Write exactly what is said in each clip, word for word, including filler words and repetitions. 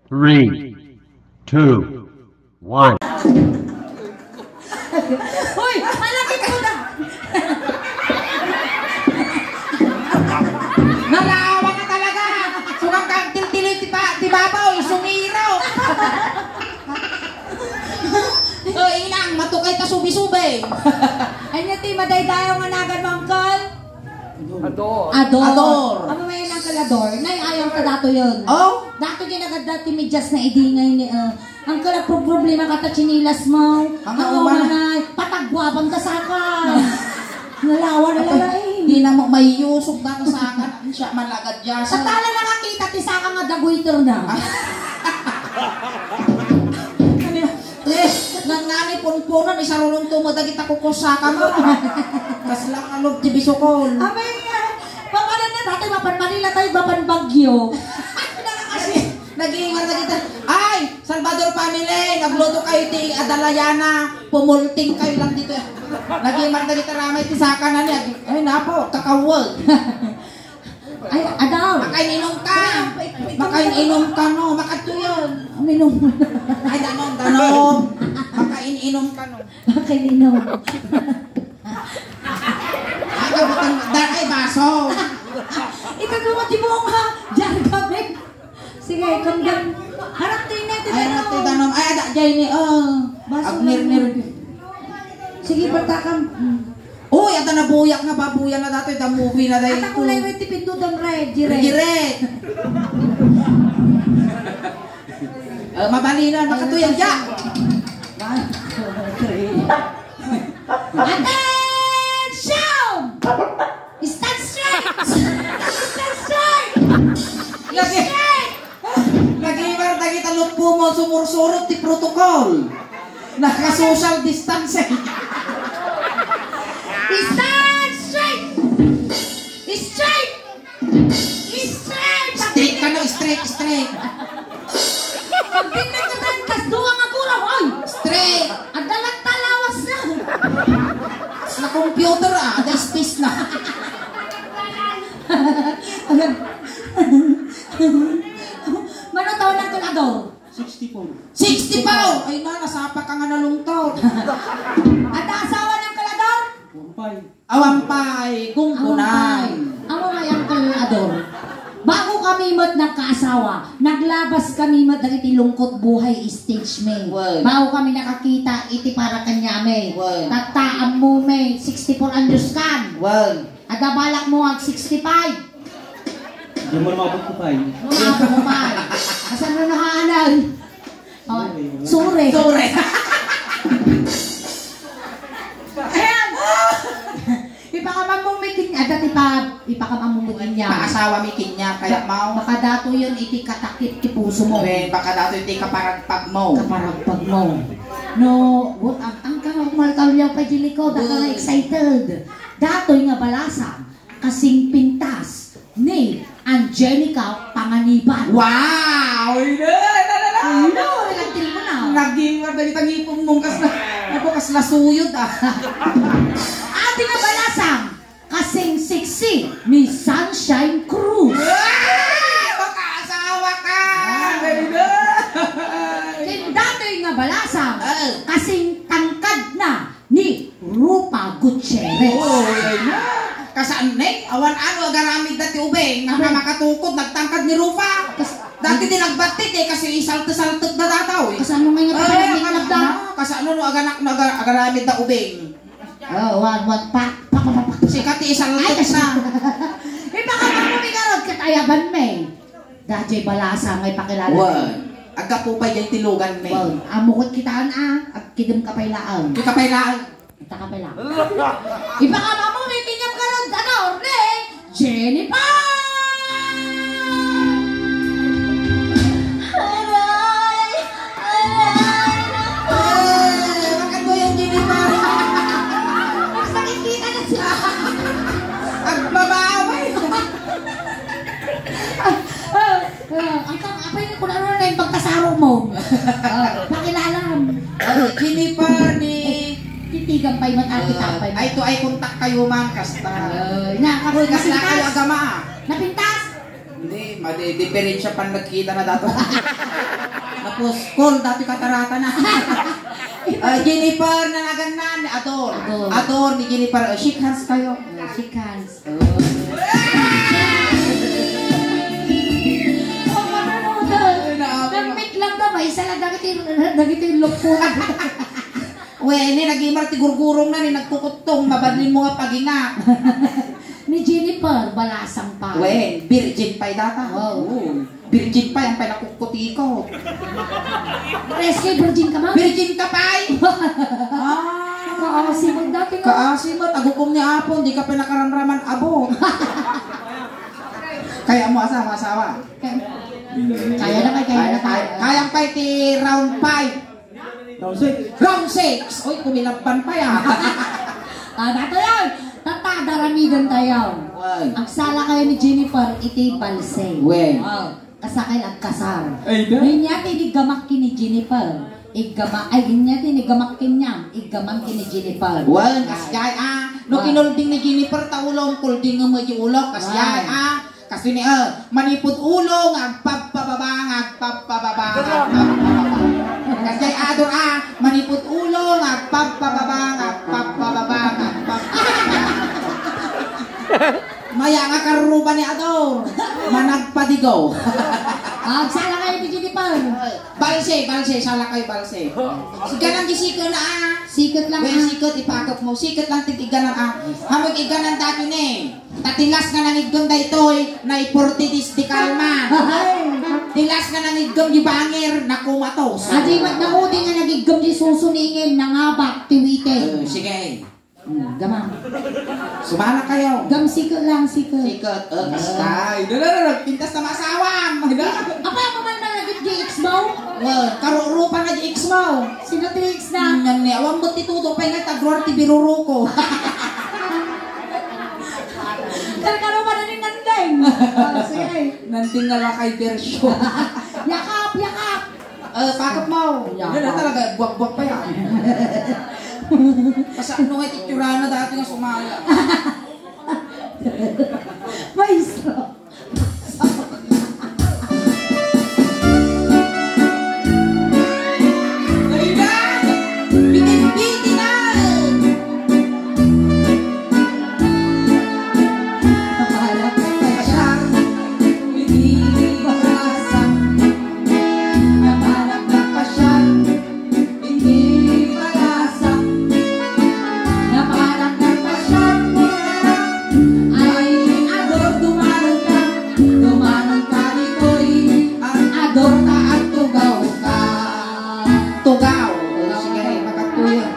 Three, two, one. Hoy, malakit ko na. Nalawa ka talaga. Sukat ka ang tiltili ti pa, ti babaw, isungiro. O, inang, matukay ta subi-subi. Anya ti madaydayaw nga nagan mo, Uncle? Ador. Ador. Ador. Amo may Uncle Ador. Nay, ayaw ka dato yun. Oh? Dato ginagadda ti medyas na idingay ni, uh, Uncle, a pro-, problema ka ta chinilas mo. Ang Ang umanay. Patagwaban ka saka. Nalawa na lala eh. Di na mo maiyusog na ka saka. Siya man agad yasa. Sa tala nakakita ti saka nga daguiter na. Ano yun? Eh, ngan nga ni punpunan, isarulong to mo dagita kukusaka mo. Kasla ka loob ti bisukol. Amay nga. Papanan na dati, mapan Manila tayo, mapan Baguio. Kasi, nag-iwan na kita. Ay, Salvador family, nagluto kayo ti adalayana, pumulting kayo lang dito. Nag-iwan na kita ramay ti saka na niya. Ay, napo, kakawag. Ay, adaw. Makain-inom ka. Makain-inom ka, no? Makatuyon. Minum. Ay, danom, danom. Makain-inom ka, no? Makain-inom. Ay, kabutang, da-, ay, baso. Ikaw naman, di mo nga. Diyan kami. Sige, kamdan. Harap tayo na, Ay, danom. Harap tayo, danom. Ay, ada, diyan ni, oh. Baso Agnirnir. Sige, bata ka. Mm. Uy, adda nabuyak nga babuyan na datoy, da movie na dahil Ata ito. Kulay red, ti pindutan red, di red. Di red. Eh, mabalinan, makatuyan dya. One, two, three. Attention! Stand straight! Stand straight! Lagi. Straight! Nag-ibar dagita luppo mo, sumursurot ti protocol. Naka-social distancing. Stand straight! Straight! Straight! Straight ka no, straight, straight. Pagtingnan ka tayo, tas duwa nga guro, oy! Straight! Adalat talawas na! Na computer ah, ada space na. Mano taon ng kalador? Sixty-four. Sixty-four! Ay na, nasapa ka nga nalungtod. At ang asawa ng kalador? Wampay. Awampay, gunggunan. Awampay. Awampay ang kalador. Bago kami met nagkaasawa, naglabas kami met dagiti lungkot buhay stage mi. Wen. Bago kami nakakita iti para kanyami. Wen. Tatta, ammo mi, sixty-four anyos kan. Wen. Adda balak mo ag sixty-five. Di mo lumabot ko pa eh. Lumabot ko pa eh. Asan na nahaanay? Oh, sure. Sure. Ayan. Ipakamammong may kin-, ah, dati pa, ipakamammong may kinya. Paasawa mi kinya, kaya mao. Baka dato yun, iti katakit ti puso mo. Eh, baka dato iti kaparagpag mo. Kaparagpag mo. No, what, ang, ang kang malkalyaw pa, Jilico, daka Uy. Excited. Datoy nga balasang, kasing pintas ni Angelica Panganiban. Wow! Ina, na, na, na. Hello, nagtil mo na. Naging madali tang ipon mong kas na. Ako, kas nasuyod, ah. Ati nga balasang, kasing sexy ni Sunshine Cruz. Ah! Makaasawa ka! Ah. Dali na. Ken datoy nga balasang, Ah. kasing tangkad na ni Rufa Gutierrez. Oh, ay na. Kasaan ni? Awan ano, agaramid na ti ubing. Abay. Nakamatukod, nagtangkad ni Rufa. Kas- Dati di nagbatit eh, kasi isalta-salta na dataw eh. Kasano nga nga Ay, pala ang nagda? Ano, kasano no, aganak, no, aga-, agaramid na ubing. Oh, one, one, pa, pa, pa, pa, pa. Sikat ti isalta Ay, na. Ipakapag mo ni Karod, katayaban me. Dajay balasa nga ipakilala. Wen. Aggapu pay diay ti lugan mi. Wen. Amukot kitaan a, agkidem ka pay laeng. Di ka pay laeng. Ita ka pay laeng. Ipakamamu mi kinyam karod, ano, ni Jennifer! Aray! Aray! Naku! Eh, bakit mo yung Jennifer? Sakit kita na siya. Agbabawi. Ah, ah, ang tang-, apay ni kung ano na yung pagkasaro mo. Ah, pakilalam. Ah, Jennifer ni Titigan pa'y matatit Ah, apay mo. Ay, to ay kontak kayo man, kasta. Ay, na, Uy, kasi kasla kayo napintas. Agama. Napintas? Hindi, madi-, diferensya pan nagkita na dato. Napuskol, dati katarata na. Ah, Jennifer na nagannan, ni Ador. Ador. Ador ni Jennifer. Ah, shake hands kayo. Ah, shake hands. Oh. Nagmit lang ka ba? Isa lang dagiti, dagiti lukpo. Wen, ni nagimar ti gurgurong na, ni nagkukuttong, mabadlin mo nga paginga. Ni Jennifer, balasang pa. Wen, virgin pay data. Wow. Oo. Virgin pay, ang pay nakukutiko. Pares kay virgin ka, ma'am? Virgin ka pay! Ah. Kaasi mo dati, no? Kaasi mo, agukom ni Apo, di ka pay nakaramraman, abo. Kaya mo asawa, asawa? Kaya, kaya na kay, kaya na kay. Kaya, kaya pay ti round five. Round six. Round six! Uy, kumilabban pa yan. Ah, dato yan. Tata, daramidan tayo. Why? Agsala kayo ni Jennifer iti balse. When? Oh, kasakay agkasar. Ay, da? Ninya ti ni gamak ni Jennifer. Igama, ay, ninya ti ni gamak kaniam. Igaman ni Jennifer. Wen, kasjay, ah. No, ah, kinolding ni Jennifer, ta ulo, kolding nga medyo ulo. Kasjay, ah. Kasi ni, eh, manipud ulo nga agpabpababa, nga agpabpababa, nga agpabpababa. Kasi Ador, ah, manipud ulo nga agpabpababa, nga agpabpababa, nga agpabpababa. Maya nga karuba ni Ador, managpadigaw. Agsala kayo ni Jennifer. Balse, balse, sala kayo balse. Siganang di siket na, ah. Siket lang, ah. Siket, ipakap mo. Siket lang, tig-iganan, ah. Hamag iganan dati ni. Ta ti last nga nangiggem daytoy, naiporti dis di kalma. Ay. Ti last nga nangiggem di bangir, nakumatos. Adi, mat-, nakudi nga nagiggem di susuningin, nangabak ti wite. Eh, sige. Hmm, gamang. Sumala kayo. Gam, siket lang, siket. Siket. Eh, kasta. Ida na, na, nagpintas na masawam. Ida. Apa, apa man nalagip di ex mo? Well, karurupa nga di ex mo. Sino ti ex na? Ngan ni, awan mo ti tuto pa nga tagruar ti biruruko. Karkaro pa na ni Nandeng. Oh, sige. Nandeng nga lakay version. Yakap, yakap. Eh, pakap mo. Yakap. Yan na talaga, buwak-buwak pa yan. Kasano nga ititsura na dati nga sumaya? Maestro. Ayun na! Bitin-bitin na! Napalak na pasyal, hindi balasan. Napalak na pasyal, hindi balasan. Napalak na pasyal, ay, Ador, dumanan ka, dumanan ka ditoy. Ador, ta agtugaw ka. Tugaw. O, sige, makatuyo.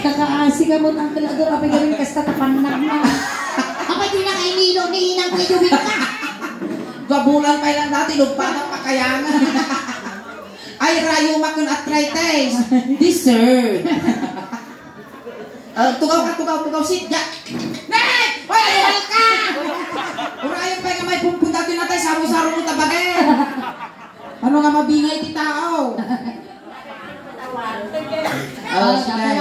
Kakaasi ka mo, Uncle Ador, apay gamin kasta tapannag na. Apay di na kainilo ni inang ni Jubin ka. Gabulan pa ilang dati, lugpatak pakayangan. Ay, rayo makun arthritis. Dessert. Ah, tugaw ka, tugaw, tugaw, sit, ja. Nay! Oy, ay, ka! Urayan pa nga may pumpun dati na tayo, saro-saro mo tabagen. Ano nga mabingay ti tao? Oh, okay.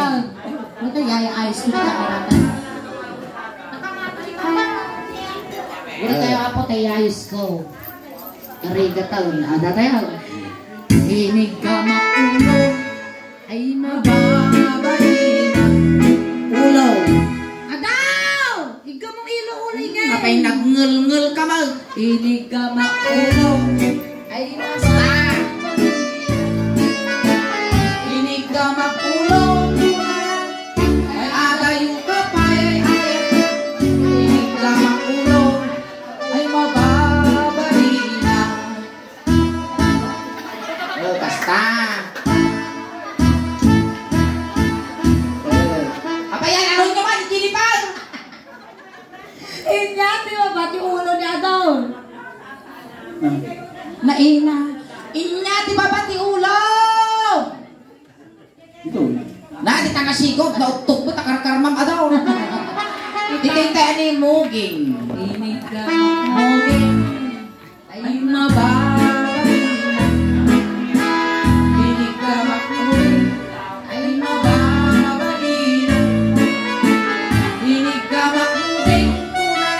Ito, yaya, ayos ko na, aratan. Wala tayo, apo, tayo, ayos ko. Arigato, ada tayo. Inig ka makulong. Ay, mababaina. Ulo. Adaw! Igga mong ilo, ulo, ingay. Apay, nagngelngel ka, mag-, inig ka makulong. Ay, basta. Inig ka makulong. Ay, alayo ka pa, ay, ay. Inig ka makulong. Ay, mababaina. Oh, basta. Oh. Apa yan? Ano nyo man, Jennifer? Inya, di ba, pati ulo ni Ador? Naina. Inya, di ba, pati ulo? Ito. Na, di ta nasigog, nautog mo, takarkarmam, adaw. Di kayo tayo ni Muging. Inig ka, Muging. Ay, mababay. Inig ka, Muging. Ay, mababay. Inig ka, Muging. Una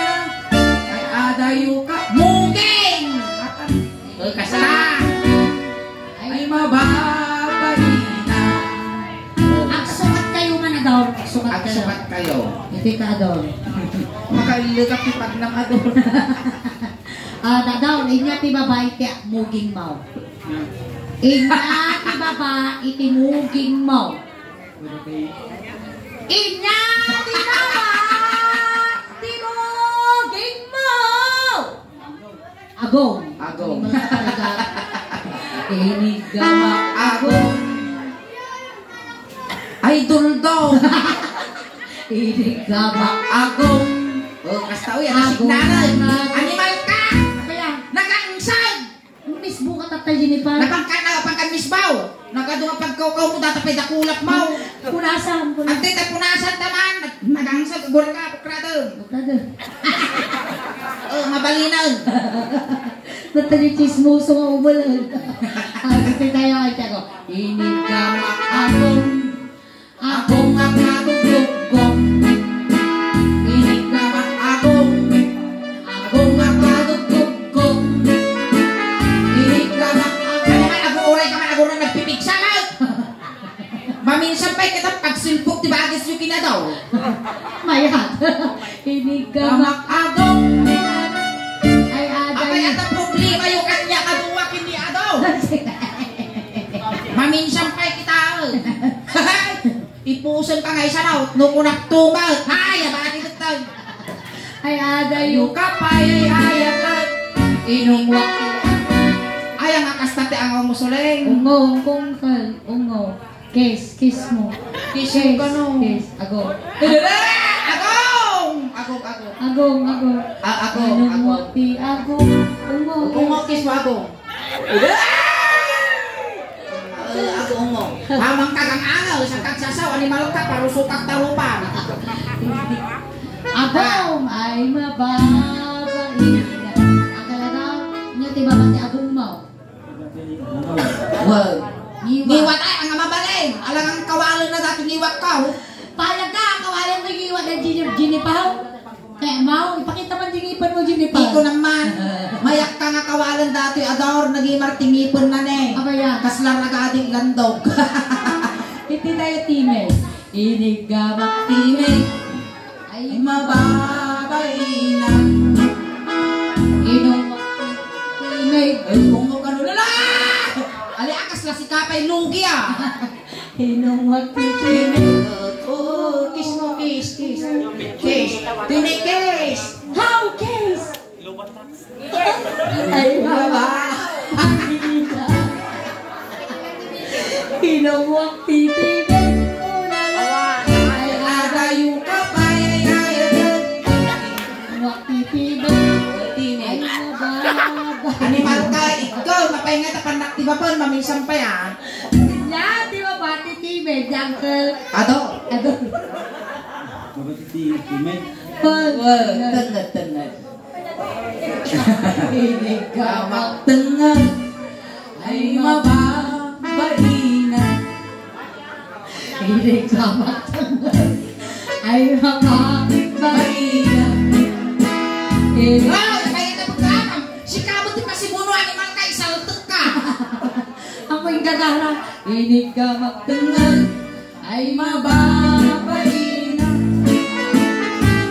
Agsukat kayo. Iti ka, Ador. Makaillekak ti pagnam, Ador. Ah, Dador, inya ti babai ti mugingmo. Inya ti babai ti mugingmo. Inya ti babai ti mugingmo. Agong. Agong. Iniggamak agong. Ay, duldo. Iniggamak agong. Oh, kasta, uy, ano, agong signalan? Animal ka! Kaya? Nagangsag! Mismo ka, Tatay Jennifer. Napangkan, napangkan mismo. Nagadu nga pagkawkaw mo, data pay dakulap mo. Punasan, punasan. Ante, ta punasan taman. Nag-, nagangsag, gol ka, pukrado. Pukrado. Oh, mabalinan. Natali chismoso nga umalan. Ah, kasi tayo, ay, tayo. Iniggamak agong. Agong a kadugdugko. Iniggamak agong. Agong a kadugdugko. Iniggamak agong. Ay, aguray ka man, aguray, nagpipigsa ka. Maminsan pay kita pagsilpok ti bagisyo kinadaw. Mayat. Iniggamak agong. Ay, aday. Apay, ata problema yung kanya kaduwa, hindi adaw. Maminsan pay kita. Ipusen ka nga isaraw, no kunak tumat. Ay, abati bettag. Ay, adayo ka pay, ay, ay, ay, ay. Inungwak. Ay, ang akas na ti angaw mo, Suleng. Ungo, ungo, ungo. Kiss, kiss mo. Kiss mo kano? Kiss. Ago. Agong! Agong, agong. Agong, agong. Ah, agong, agong. Inungwak ti agong. Ungo, ungo, kiss mo, agong. Eh, agong mo. Amang kagang angaw, isang kagsasaw, animal ka, parusukak tarupan. Agong ay mababain. Akala daw, niya ti baba ti agong mo. Wag. Ngiwat. Ngiwat ay, ang mabalin. Alangan kawalen na dati ngiwat ka, oh. Payag ka, ang kawalen mo ngiwat ng Jenny-, Jennifer. Kaya, Mau, ipakita man di ngipin mo, Jennifer. Iko naman. Mayak ka nga kawalan dati, Ador, nagimar ti ngipin na ne. Abaya. Kasla ragadi landok. Iti tayo, time. Iniggamak time. Ay, mababaina. Inungwak time. Ay, ungo kano, lala! Ali, akas la si Kapay, lugi, ah. Inungwak ti time. Oh, kiss mo, kiss, kiss. Kiss. Time, kiss. How, kiss? Ay, baba. Inungwak ti time. Ay, adayo ka pay, ay, ay. Inungwak ti time. Ay, baba. Animal ka, ikaw, mapaingat a panak ti babaen, maminsan pay, ah. Yan, di ba, pati time, jungle. Ado. Ado. Mabati ti, ti Meg. Pag- Well, tenged, tenged. Iniggamak tenged. Ay, mababaina. Iniggamak tenged. Ay, mababaina. Eh, wow, kaya na pagkakam. Sika mo ti pasimuno, animal ka, isaltek ka. Ako yung gagara. Iniggamak tenged. Ay, mababaina.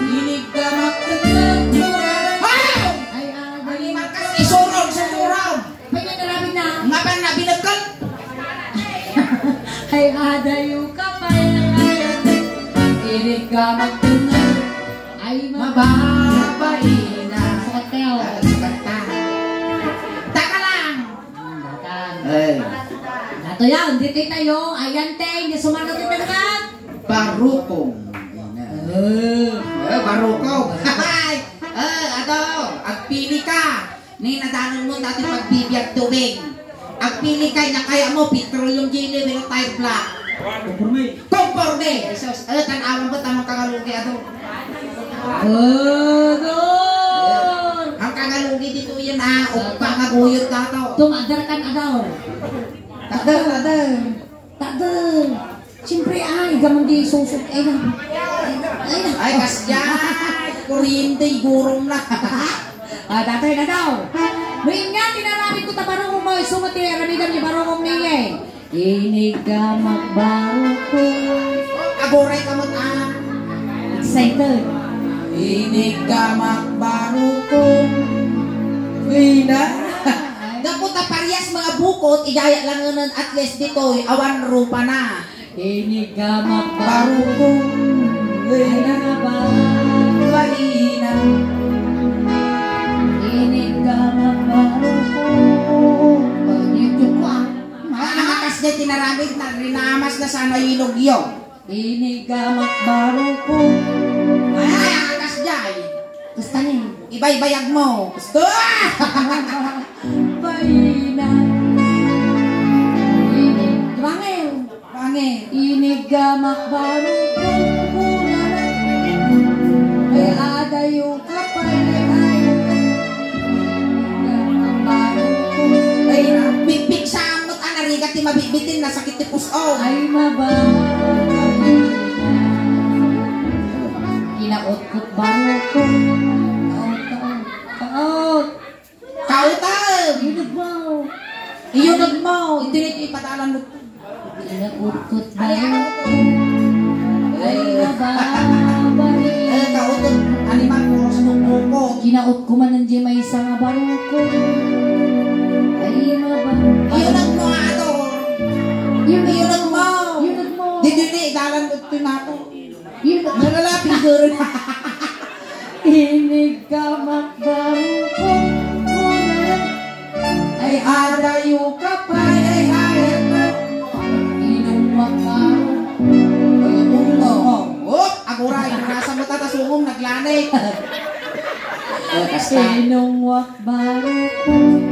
Iniggamak tenged. Wow! Ay, adi. Animal ka, isurog, isurog. Pwede na rabi na. Nga pa na binagkot. Ay, adayo ka pa, ay, ay, ay. Iniggamak tenged. Ay, mababaina. Sukat kayo. Ah, sukat ta. Taka lang. Ay. Ato yan, di tayo. Ayan, te, hindi sumagot yung tangkad. Barukong. Eh. Eh, barukong. Ay, eh, ato, agpili ka. Ni nadanon mo dati pagbibiag tubig. Agpili ka, na kaya mo, petroleum jelly, pero tire black. Conforme. Conforme. Jesus, eh, tan-awan mo, tamang kagalugi, ato. Ador! Ang kagalugi dito yan, ah, ukpa nga guyod ka to. Tumadar kan adaw. Tadar, tadar. Tadar. Siyempre, ay, gamang di susok, ay, na. Ay, na. Ay, kasya. Kuryente, igurong na. Ah, dati na daw. Main nga, tinaramin ko tabarong mo, isumo ti aramidam ni barong mo, eh. Iniggamak barukong. Aguray ka mo, ah. Title. Iniggamak barukong. Ina. Gapu ta parehas mga bukod, igayat lang nun, at least ditoy, awan rupa na. Iniggamak barukong. Ina. Balina. Iniggamak barukong. Oh, YouTube ko, ah. Ah, kasdiay tinaramid na, rinamas na sana ilog yo. Iniggamak barukong. Ay, akas jay. Kasta ni. Ibaybayag mo. Gusto. Bayna. Ini-, bangil. Bangil. Iniggamak barukong. Kunana. Ay, adayo. Ay, na, pigpigsaam met a narigat ti mabitbitin, nasakit ti pus-o. Ay, mababa. Kinautkot barukong. Kaot, kaot. Kaot. Kaotem. Iyuneg mo. Iyuneg mo. Iti ipadalan mo. Kinautkot barukong. Ay, nababari. Eh, kautod, animal, puros mo puko. Kinautko man diay maysa nga barukong. Ay, nababari. Iyuneg mo, ato. Iyuneg mo. Iyuneg mo. Iyuneg mo. Di, di, di, dalan mo, tinato. Iyuneg mo. Nalala, finger. Iniggamak barukong, kunana. Ay, adayo ka pay, ay, ayat na. Inungwak barukong. Ay, oo. Oh, aguray, nasa mo tata sungong, naglanik. Oh, kasta. Inungwak barukong.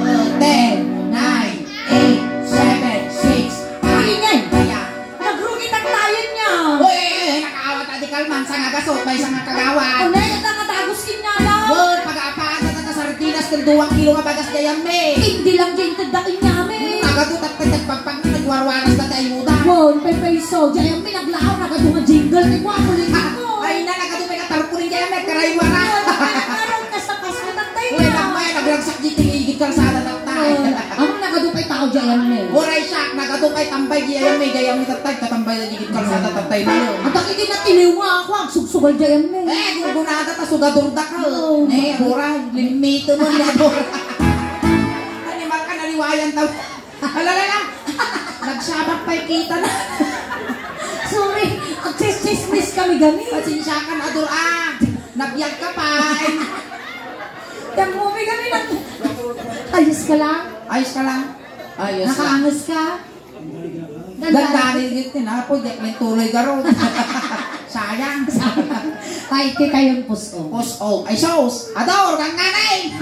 Oh, ten, nine, eight, seven, six, five. Ingay. Kaya, Nagrugi tattayen niya. Uy, eh, eh, nakaawat a di kalman, sa nga gasot, maysa nga kagawad. Unay, ita nga dagus ken niya, no? Wen, pag-aapaan ta ta sardinas ken duang kilo nga bagas diay amin. Indi lang diay inted da ken niya, amin. Nagadu tattay, nagpagpag na, nagwarwaras na ti ayuda. Wen, pepayso, diay amin, naglaaw, nagadu nga jingle, ti kwa, kulit ko. Ay na, nagadu pay nga tarpaulin diay amin, karaywaran. Wen, nagkaroon ka sa Pasko, tattay. Uy, niya. Nagmay, nagragsak di ti ligid kalsada, tattay. Wen, amo nagadu pay tao diay amin. Uray siak, nagadu pay tambay diay amin, diay amin, tattay, katambay na di kalsada, tattay na yun. At ang ikinat iliwa ako, agsugsugal diay amin. Eh, gurgunada ta sugador da ka. Oo. Eh, aguray, limito mo, aguray. Animal ka, naliwayan ta. Alalala. Nagsabak pay kita na. Sorry, agtsismis kami gani. Pasensya ka na, Dor, ah. Nabiag ka pay. Tamo mi kami nag-, ayos ka lang? Ayos ka lang? Ayos lang. Nakaangas ka? Ganda. Ganda ni tinapon, diak man tuloy garod. Sayang. Ay, ti kayon pus-om. Pus-om. Ay, sus. Ador, kang nanay.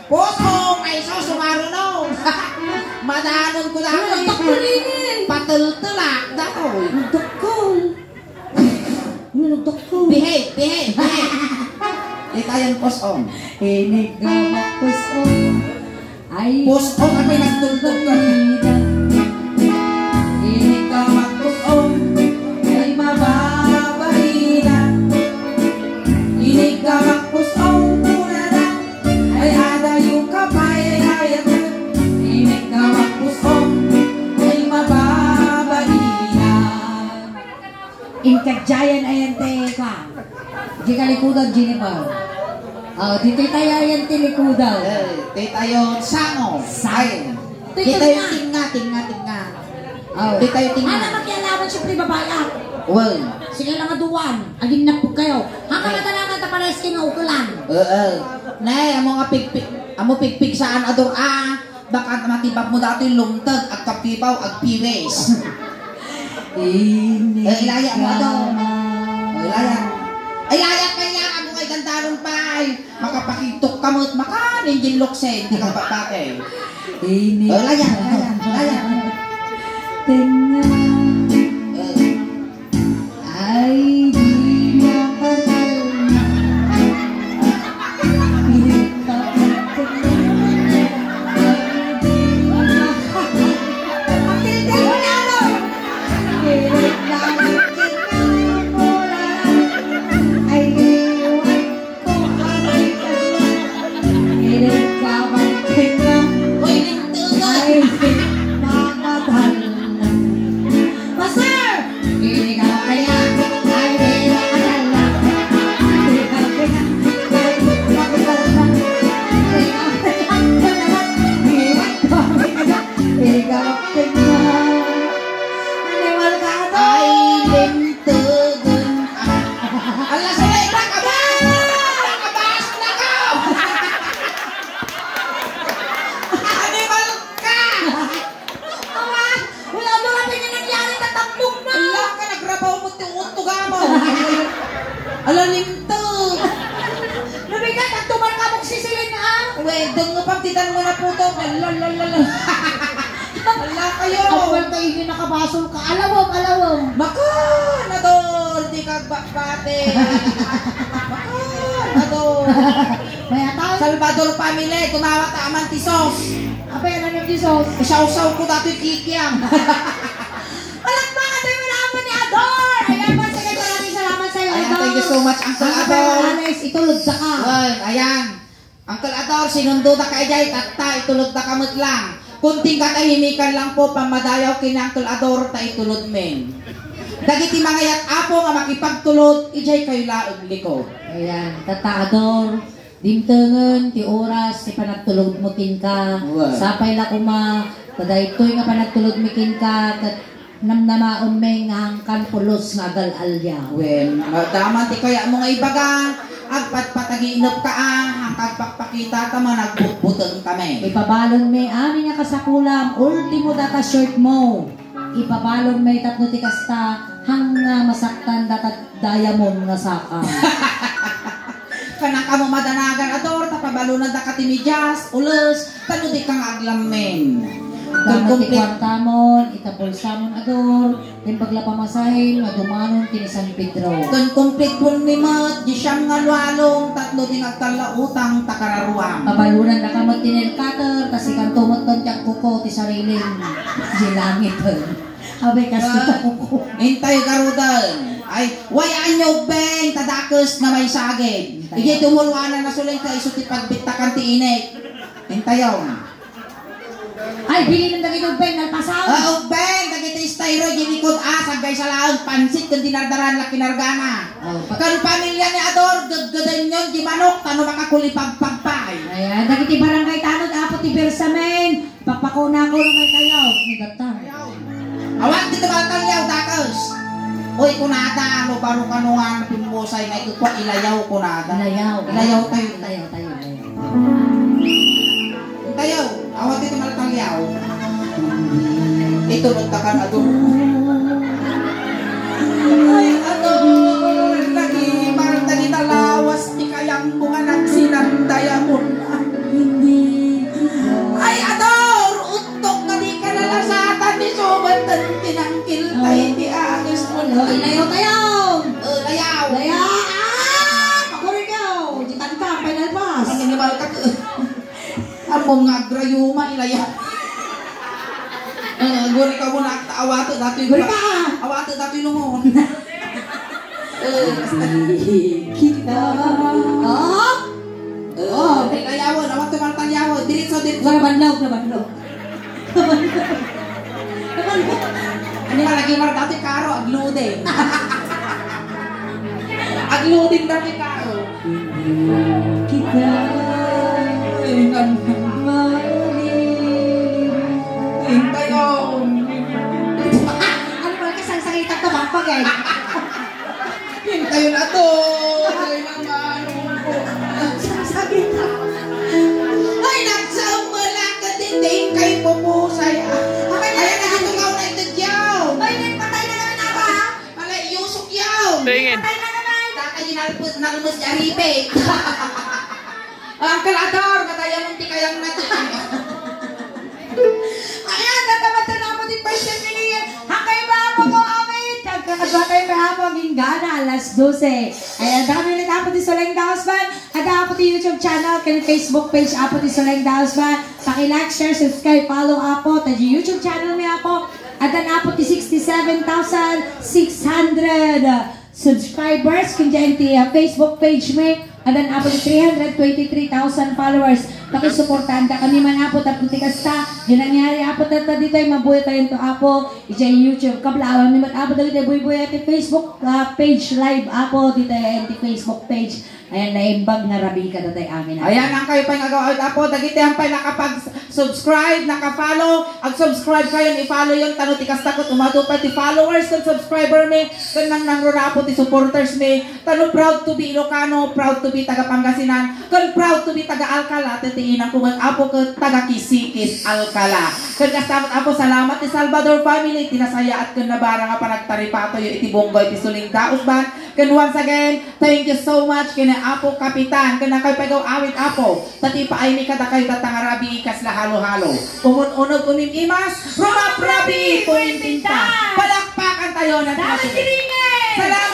Pus-om. Ay, sus, sumaruno. Madanon ko dahil. Ano, doktor ini? Pateltelak, datoy. Doktor. Ano, doktor? Behave, behave, behave. Ti kayon pus-om. Iniggamak pus-om. Ay, pus-om, apay nagtugtog ka? Iniggamak pus-om, ay mababaina. Iniggamak pus-om, kunana, ay adayo ka pay, ay ayat na. Iniggamak pus-om, ay mababaina. Inkadiayen ayan ti kuan. Di kalikudan, Jennifer. Oh, ditoy tayo ayan ti likudan. Eh, di tayo sango. Sa-, ay, di tayo tinga, tinga, tinga. Oh. Di tayo tinga. Ano, makialaman siyempre babae, ah? Well. Sige lang, aduan. Aginnapog kayo. Haka, eh, madalaman ta pala, sige nga ukulan. Oo. Ne, amo nga pigpig, amo pigpig saan, Ador, ah. Baka matibag mo datoy lumteg, agkapibaw, agpiwis. Ini. Eh, ilaya mo ato. Eh, ilaya. Ilaya pa niya, amo kay gandaron pa, ay. Makapakigtok ka met, makanin din luksen, di ka papake. Ini. Eh, ilaya, ilaya, ilaya. Tenga. Eh. Ay, di makatalna. Ay, di makatalna. Ay, di makatalna. Ay, di makatalna. Ay, di makatalna. Ala, limto. Nabigat, agtumal ka mong sisilin, ah. Uy, dengngepam ti dan mo na puto. Lalalala. Ala kayo. Agtumal ka, ini nakabasol ka. Alawem, alawem. Makan, Ador, di ka agbakbati. Makan, Ador. May atay? Salvador family, tumawa ta aman ti sauce. Apay, ano yung sauce? Isawsaw ko dati kikiam. Palakpakan tayo muna ang ni Ador! Ayan, once again, maraming salamat sa'yo, Ayan, Ador. Thank you so much, Uncle Ang Ador. Ador, Alex, itulod ka. Well, ayan. Uncle Ador, sinundo da ka idiay, tatta, itulod da ka met lang. Kunting katahimikan lang po, pamadayaw kini Uncle Ador, ta itulod men. Dagiti mangayat, Apo, nga makipagtulod, idiay kayo laeng likod. Ayan, tatta Ador. Dimtengen ti oras ti panagtulodmo kenka. Wen. Sapay la koma, ta daytoy nga panagtulodmi kenka, ket namnamaemmi nga angkan pulos nga agal-aliaw. Wen, madama ti kayatmo nga ibaga, agpatpataginep ka, ah, ang kagpakpakita ta managbutbuteng kami. Ipabalonmi amin nga kasapulam, ultimo data short mo. Ipabalonmi tapno ti kasta, hanga masaktan data diamond nga saka. Kanakamo madanagan, Ador, ta pabalonandaka ti medias, ules, tapno dika nga aglammen. Ken Damo ti komplet-, kuartamon, ita bulsamon, Ador, ken bagla pamasahen nga dumanon ken ni San Pedro. Ken kompletpon ni met, di siyam nga lualong, tapno di nga agkalla utang, ta kararuam. Pabalonandaka met ti nail cutter, ta sikanto met ti agkuko ti sarilim, di langit. Abay, kasto Ah, ta kuko. Intay garuden. Ay, way-anyo ubbeng, ta dakes nga maisagid. Intay. Idiay tumuluanan a suleng ta isu ti pagbittakan ti inek. Intayo. Ay, bilinen dagiti ubbeng, nalpasaw. Ah, ubbeng, dagiti styroid, di likod, ah, saggay sa laeng, pansit, ken dinardaran, la kinargana. Oh, pa- Ken pamilya ni Ador, gedgedenyon, di manok, tano makakulipagpagpay. Ayan, dagiti barangay tanod, Apo, ti bersamen. Pakpakuna ko no may kayaw. Ni Gatang. Awan ti tumaltalyaw, dakes. Uy, kunada, no baro kano nga pimmusay nga ikukwa, ilayaw, kunada. Ilayaw. Ilayaw tayo. Ilayaw tayo, ilayaw. Tayo, awan ti tumaltalyaw. Ito, nagtakan, ato. Ay, ato, nagimar, nagitalawas, ti kayang ko nga nagsinandayamon. Ay, Ador, uttok nga di ka nalasatan ni Sobat tan tinangkil tayo ti agis mo. Ano, ilayaw tayo? Oh, layaw. Layaw. Ah! Pakurin ka. Di tangka, final pass. Ang animal ka to. Among nga agrayuma, ilayaw. Ah, guri ka muna, awato, dati Guri ka. Awato, dati lungon. Eh, basta. Kita. Oh? Oh, ay, layawon, awan tumaltalyawan. Diretso, diretso. Nabanlaw, nabanlaw. Nabanlaw. Ano nga, lagi mar dati karo, agluding. Agluding dati karo. Kita. Ay, ngan-, Maliliw. Intayon. Ano ba, kasangsangitan ka, Bang Pagay? Intayon ato. Ay, naman. Sabi na. Ay, nagsaumala ka din, din kay pupusay. Ay, ay, natungaw na ito, Diyaw. Ay, patay na naman ako, ha? Pala, iyusok yaw. Tingin. Patay na naman. Tatay, nalpus, nalmus, aripe. Uncle Ador, matayan ti kayang na ti. Ayan, natamatay na mo ti question ni Lian. Hakay ba mo ko, Amin? Kagkakadwa tayo may amo, aging gana, alas dose. Ayan, dami ulit, Apo, ti Soleng Daos Band. Ada, Apo, ti YouTube channel, ken Facebook page, Apo, ti Soleng Daos Band. Paki-like, share, subscribe, follow, Apo, ta di YouTube channel mi, Apo. Adan, Apo, ti sixty-seven thousand six hundred subscribers, ken diay ti, ah, Facebook page mi. Adan, Apo, ti three hundred twenty-three thousand followers. Pakisuportaanda kami man, Apo, tapno ti kasta, di nangyari, Apo, tatta ditoy, mabuya tayo to, Apo, idiay YouTube. Kablaawami met, Apo, dagiti buybuya ti Facebook, ah, page live, Apo, ditoy, ti Facebook page. Ayan, naimbag nga rabii kadatayo amin. Ayan, ang kayo pa'y nagawa, Apo, dagiti ang pa'y nakapag-subscribe, naka-follow, ag-subscribe kayo, i-follow yun, tano ti kasta ket umadu pay ti followers ken subscriber mi, ken nang nangruna, Apo, ti supporters mi, tano proud to be Ilocano, proud to be taga Pangasinan, ken proud to be taga Alcala, ket ti inangko met, Apo, ket taga Kisikis, Alcala. Ken kasta met, Apo, salamat ti Salvador family, ti nasayaat ken nabara nga panagtaripatoyo iti bunggo iti Suling Daus Band. Ken once again, thank you so much ken Apo Kapitan, ken dakayo pay nga aw-awid, Apo, ta ti ipaaymi kadakayo tatta nga rabii kasla halo-halo. Umun-uneg, umim-imas, rumaprabii, pumintinta. Palakpakan tayo ng Dapat taas. Kiringin! Salamat!